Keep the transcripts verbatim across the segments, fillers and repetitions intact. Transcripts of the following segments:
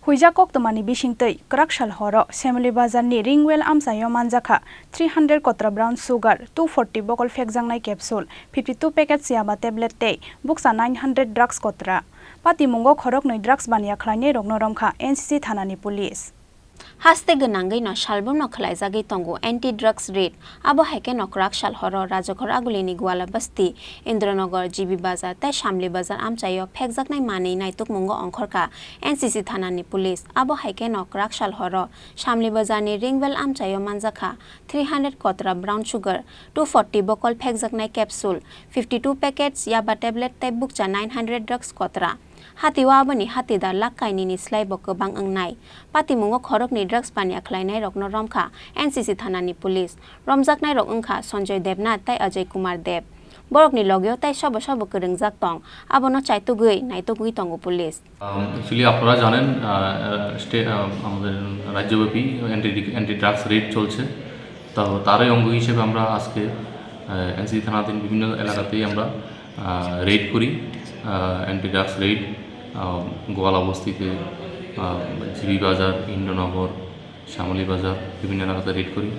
Huijak koktwmani bisingtwi kwrak sal horo Semoli Bazarni Ringwell amchaio manjakha three hundred kotra brown sugar, two forty bokol phekjaknai capsule, fifty two packets yaba tablet tei bukcha nine hundred drugs kotra. Patimungo khoroknwi drugs baniya khlainairokno romkha N C C thanani police. Haste gwnangwi no salbumno khwlaijagwi tongo anti drugs raid. Abo hai khe no kwrak sal horo Rajakhor Agulini Gwala Basti, Indranagar, G B Bazar tei Shamli Bazar amchaio phekjaknai manwi naitukmungo ongkhorkha N C C thanani police. Abo hai khe no kwrak sal horo Shamli Bazarni Ringwell amchaio manjakha three hundred kotra brown sugar, two forty bokol phekjaknai capsule, fifty two packets yaba tablet tei bukcha nine hundred drugs kotra. Hatio aboni hatida lakh kainwini slaibo kwbang wngnai. Patimungo khoroknwi drugs baniya khlainairokno romkha N C C thanani police. Romjaknairok wngkha Sanjoy Debnath tei Ajay Kumar Deb. Borokni logeo tei sobo sobo kwrwngjak tong, abono chaitugwi naitugwi tongo police. Um, actually, আপনারা জানেন, আহ, আহ, স্টে-, আহ, আমাদের রাজ্যব্যাপী anti, anti drugs red চলছে। তো তারই অঙ্গ হিসেবে আমরা আজকে, আহ, এনসিসি থানাধীন বিভিন্ন এলাকাতেই আমরা, আহ, রেড করি। আহ, অ্যান্টি ড্রাগস রেড, আহ, গোয়ালা বস্তিতে, আহ, জিবি বাজার, ইন্দ্রনগর, শ্যামলী বাজার, বিভিন্ন এলাকাতে রেড করি।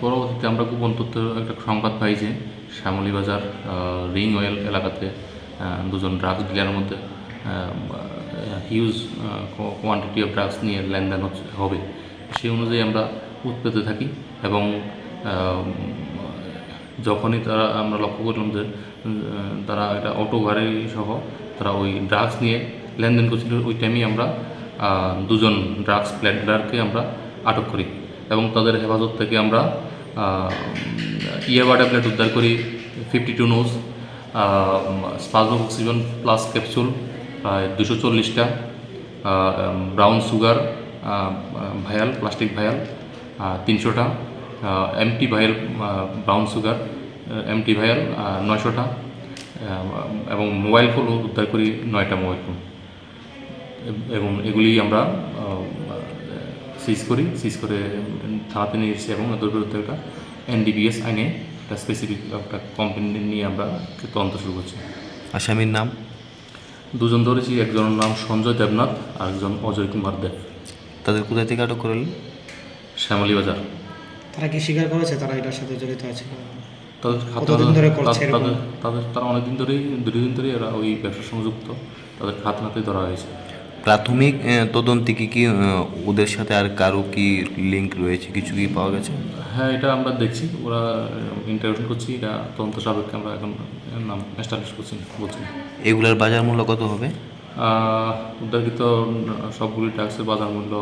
পরবর্তীতে আমরা গোপন তথ্য একটা সংবাদ পাই যে শ্যামলী বাজার, আহ, রিং ওয়েল এলাকাতে, আহ, দুজন ড্রাগস ডিলারের মধ্যে, আহ, হিউজ, আহ, কো-, কোয়ান্টিটি অফ ড্রাগস নিয়ে লেনদেন হচ্ছে, হবে। সেই অনুযায়ী আমরা উৎপেতে থাকি এবং, আহ, যখনই তারা, আমরা লক্ষ্য করলাম যে, আহ, তারা একটা অটো গাড়ি সহ তারা ওই ড্রাগস নিয়ে লেনদেন করছিল, ওই টাইমেই আমরা, আহ, দুজন ড্রাগস পেডলারকে আমরা আটক করি এবং তাদের হেফাজত থেকে আমরা, আহ, ইয়াবা ট্যাবলেট উদ্ধার করি, ফিফটি টু নোজ, আহ, স্পাজমোক্সিজন প্লাস ক্যাপসুল প্রায় দুশো চল্লিশটা, আহ, ব্রাউন সুগার, আহ, ভায়াল, প্লাস্টিক ভায়াল, আহ, তিনশোটা, আহ, এমটি ভায়াল, আহ, ব্রাউন সুগার, আহ, এমটি ভায়াল, আহ, নয়শোটা, আহ, এবং মোবাইল ফোনও উদ্ধার করি, নয়টা মোবাইল ফোন। এব-, এবং এগুলি আমরা, আহ, সিজ করি, সিজ করে থানাতে নিয়ে এসেছি এবং এদের বিরুদ্ধে একটা এনডিপিএস আইনে একটা স্পেসিফিক একটা কমপ্লেন নিয়ে আমরা তদন্ত শুরু করছি। আসামির নাম? দুজন ধরেছি, একজনের নাম সঞ্জয় দেবনাথ আর একজন অজয় কুমার দেব। তাদের কোথা থেকে আটক করা হলো? শ্যামলী বাজার। তারা কি স্বীকার করেছে তারা এটার সাথে জড়িত আছে? তাদের খাত-, কতদিন ধরে করছে তাদের, এরকম? তাদের, তাদের, তারা অনেকদিন ধরেই, দীর্ঘদিন ধরেই এরা ওই ব্যবসার সঙ্গে যুক্ত। তাদের খাত নাতে ধরা হয়েছে। প্রাথমিক, আহ, তদন্তে কি কি, আহ, ওদের সাথে আর কারো কি লিংক রয়েছে, কিছু কি পাওয়া গেছে? হ্যাঁ, এটা আমরা দেখছি, ওরা, আহ, ইন্টারোগেশন করছি, এটা তদন্ত সাপেক্ষে আমরা এখন নাম এস্টাবলিশ করছি না, বলছি না। এগুলার বাজার মূল্য কত হবে? আহ, উদ্ধারকৃত সবগুলি ড্রাগসের বাজার মূল্য,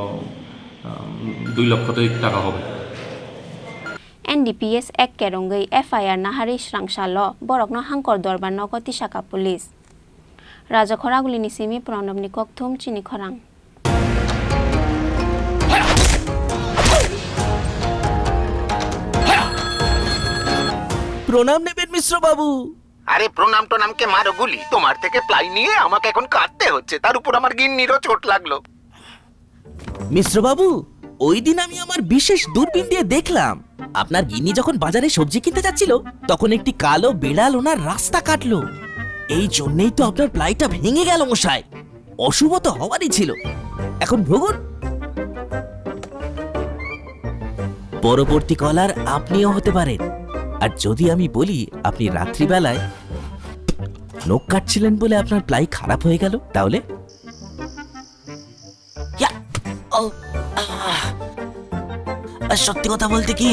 আহ, দুই লক্ষ টাকা হবে। এনডিপিএস এক kerongwi FIR naharwi srang salo borokno Hangkor Dorbar nogo tisaka police. Rajakhor Agulini simi Pranobni kokthum chini khorang. প্রণাম নেবেন মিশ্র বাবু। আরে প্রণাম টনামকে মারো গুলি, তোমার থেকে প্লাই নিয়ে আমাকে এখন কাঁদতে হচ্ছে, তার উপর আমার গিন্নিরও চোট লাগলো। মিশ্র বাবু, ওই দিন আমি আমার বিশেষ দূরবীন দিয়ে দেখলাম, আপনার গিন্নি যখন বাজারে সবজি কিনতে যাচ্ছিল, তখন একটি কালো বিড়াল ওনার রাস্তা কাটলো। এই জন্যই তো আপনার প্লাইটা ভেঙে গেল মশাই। অশুভ তো হওয়ারই ছিল। এখন ভুগুন। পরবর্তী কলার আপনিও হতে পারেন। আর যদি আমি বলি আপনি রাত্রিবেলায় নখ কাটছিলেন বলে আপনার প্লাই খারাপ হয়ে গেল, তাহলে? ইয়া! ও! আহ! আর সত্যি কথা বলতে কি,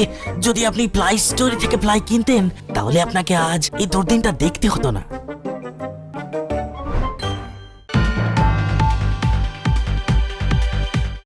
যদি আপনি প্লাই স্টোর থেকে প্লাই কিনতেন, তাহলে আপনাকে আজ এই দুর্দিনটা দেখতে হতো না।